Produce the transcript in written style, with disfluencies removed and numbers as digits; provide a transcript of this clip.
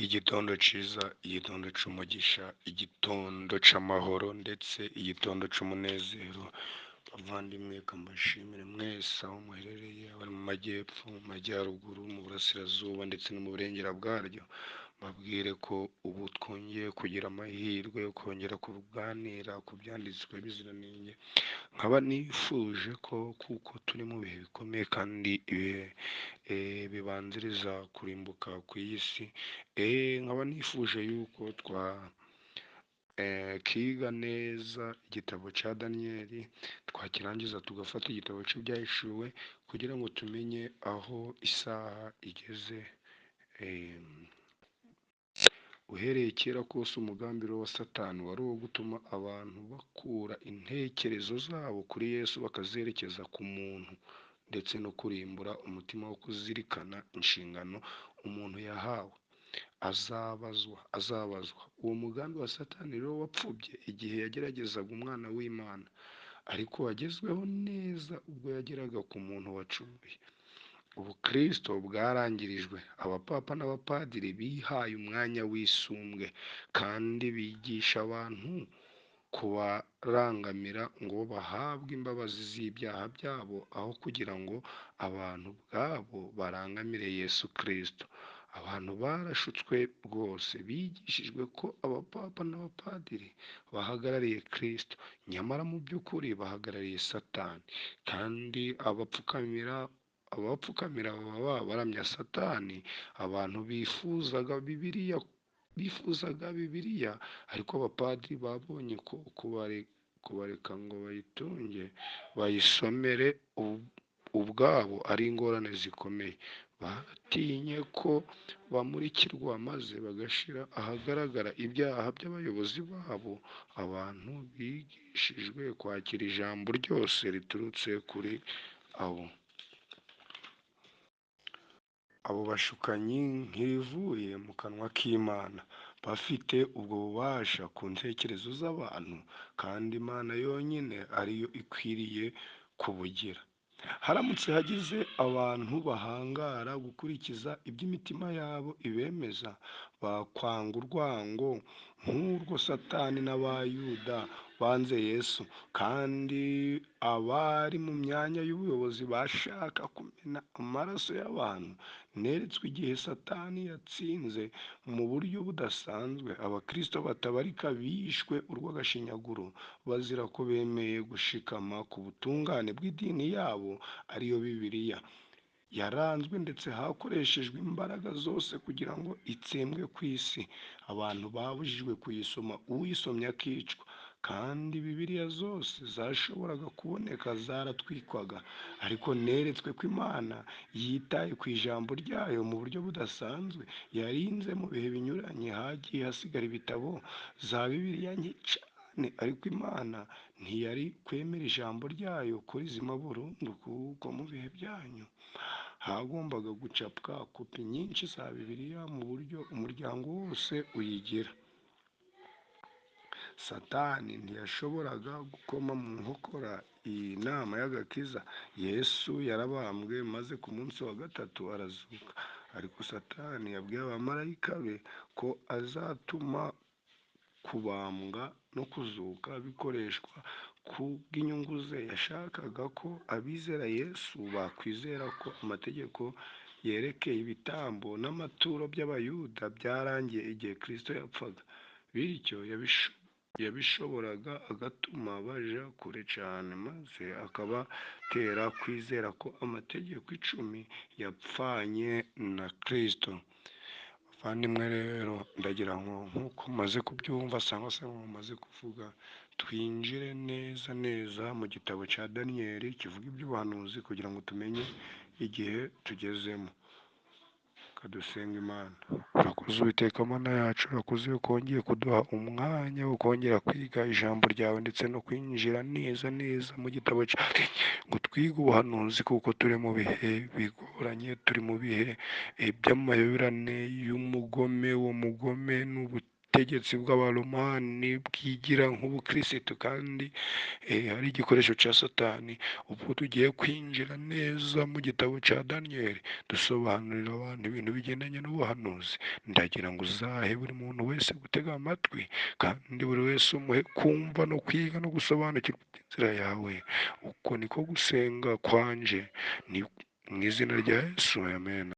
Igitondo cyiza, igitondo cy'umugisha, igitondo cy'amahoro ndetse igitondo cy'umunezero. Bavandimwe, reka mbashimire mwese aho muherereye, abari mu majyepfo, mu majyaruguru, mu burasirazuba ndetse no mu burengera bwaryo, mbabwire ko ubu twongeye kugira amahirwe yo kongera kuganira ku byanditswe biziranenge. Nkaba nifuje ko kuko turi mu bihe bikomeye kandi ibihe bibanziriza kurimbuka kw'iyi si, nkaba nifuje yuko twakiga neza igitabo cya Daniyeli, twakirangiza tugafata igitabo cy'Ibyahishuwe kugira ngo tumenye aho isaha igeze. Uhereye kera kose umugambi wa Satani wari uwo gutuma abantu bakura intekerezo zabo kuri Yesu bakazerekeza ku muntu, ndetse no kurimbura umutima wo kuzirikana inshingano umuntu yahawe. Azabazwa, azabazwa. Uwo mugambi wa Satani rero wapfubye igihe yageragezaga umwana w'Imana, ariko wagezweho neza ubwo yageraga ku muntu wacumuye. Ubukristo bwarangirijwe, abapapa n'abapadiri bihaye umwanya w'isumbwe, kandi bigisha abantu kubarangamira ngo bahabwe imbabazi z'ibyaha byabo, aho kugira ngo abantu ubwabo barangamire Yesu Kristo. Abantu barashutswe rwose, bigishijwe ko abapapa n'abapadiri bahagarariye Kristo, nyamara mu by'ukuri bahagarariye Satani, kandi abapfukamira baba baramya Satani. Abantu bifuzaga Bibiliya, ariko abapadiri babonye ko kubareka ngo bayitunge bayisomere ubwabo ari ingorane zikomeye. Batinye ko bamurikirwa maze bagashyira ahagaragara ibyaha by'abayobozi babo. Abantu bigishijwe kwakira ijambo ryose riturutse kuri abo bashukanyi nk'irivuye mu kanwa k'Imana. Bafite ubwo bubasha ku ntekerezo z'abantu, kandi Imana yonyine ariyo ikwiriye kubugira. Haramutse hagize abantu bahangara gukurikiza iby'imitima yabo ibemeza, bakwanga urwango nk'urwo Satani n'Abayuda banze Yesu, kandi abari mu myanya y'ubuyobozi bashaka kumena amaraso y'abantu. Neretswe igihe Satani yatsinze mu buryo budasanzwe. Abakristo batabarika bishwe urw'agashinyaguro bazira ko bemeye gushikama ku butungane bw'idini yabo, ariyo Bibiliya. Yaranzwe ndetse hakoreshejwe imbaraga zose kugira ngo itsembwe ku isi. Abantu babujijwe kuyisoma, uyisomye akicwa, kandi Bibiliya zose zashoboraga kuboneka zaratwikwaga. Ariko neretswe ko Imana yitaye ku ijambo ryayo mu buryo budasanzwe. Yarinze mu bihe binyuranye hagiye hasigara ibitabo za Bibiliya nke cyane, ariko Imana ntiyari kwemera ijambo ryayo ko rizima burundu, kuko mu bihe byanyu hagombaga gucapwa kopi nyinshi za Bibiliya mu buryo umuryango wose uyigira. Satani ntiyashoboraga gukoma mu nkokora iyi nama y'agakiza. Yesu yarabambwe maze ku munsi wa gatatu arazuka, ariko Satani yabwiye abamarayika be ko azatuma kubambwa no kuzuka bikoreshwa ku bw'inyungu ze. Yashakaga ko abizera Yesu bakwizera ko amategeko yerekeye ibitambo n'amaturo by'Abayuda byarangiye igihe Kristo yapfaga. Bityo yabishoboraga agatuma baja kure cyane, maze akabatera kwizera ko amategeko icumi yapfanye na Kristo. Bavandimwe rero, ndagira ngo nk'uko maze kubyumva cyangwa se nk'uko maze kuvuga, twinjire neza neza mu gitabo cya Daniyeli kivuga iby'ubuhanuzi kugira ngo tumenye igihe tugezemo. Kadusenga Imana. Urakoze Uwiteka Mana yacu, urakoze yuko wongeye kuduha umwanya wo kongera kwiga ijambo ryawe ndetse no kwinjira neza neza mu gitabo cya ngo twige ubuhanuzi, kuko turi mu bihe bigoranye, turi mu bihe by'amayoberane y'umugome. Uwo mugome ni Ubutegetsi bw'Abaromani bwigira nk'ubukirisitu kandi ari igikoresho cya Satani. Ubwo tugiye kwinjira neza mu gitabo cya Daniyeli, dusobanurira abantu ibintu bigendanye n'ubuhanuzi. Ndagira ngo uzahe buri muntu wese gutega amatwi, kandi buri wese umuhe kumva no kwiga no gusobanukirwa inzira yawe. Uko niko gusenga kwanje, ni mu izina rya Yesu, amen.